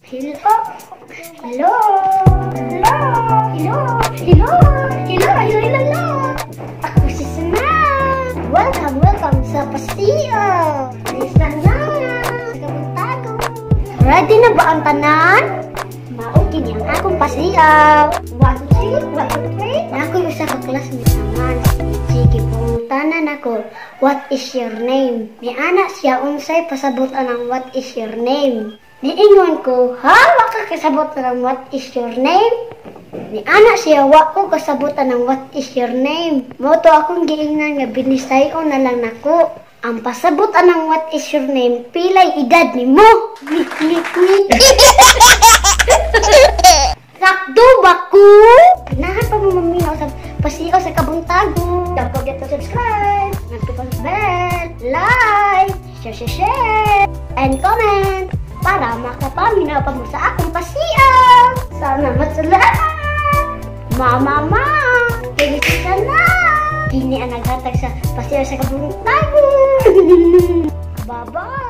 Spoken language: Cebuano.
Hello. Hello. Hello. Hello. Hello. Hello. Hello. Hello. Ako si Sana. Welcome, welcome sa Pasio. Si Sana. Sa Kabuntago. Ready na ba ang tanan? Mao kini ang akong pasiyaw. One, two, three, one, two, three. Naa koy usa ka classmate naman. Sige, pangutana nako, "What is your name?" Ni ana siya, "Unsay pasabot anang what is your name?" Niingon ko, "Ha, wa ka kasabot anang what is your name?" Ni ana siya, "Wa ko kasabot anang what is your name." Mao to akong giingnan nga binisayon na lang nako. Ang pasabot anang what is your name, pilay edad nimo? Ngik, ngik, ngik. Sakto ba ko? Ganahan pa mo maminaw sa Pasiyaw sa Kabuntago. Don't forget to subscribe, nagtupang bell, like, share, share, share, and comment para makapaminaw pa mo sa akong pasiyaw. Sana salamat! Mama, ma! Kini si Sana! Kini ang naghatag sa Pasiyaw sa Kabuntago. Bye-bye!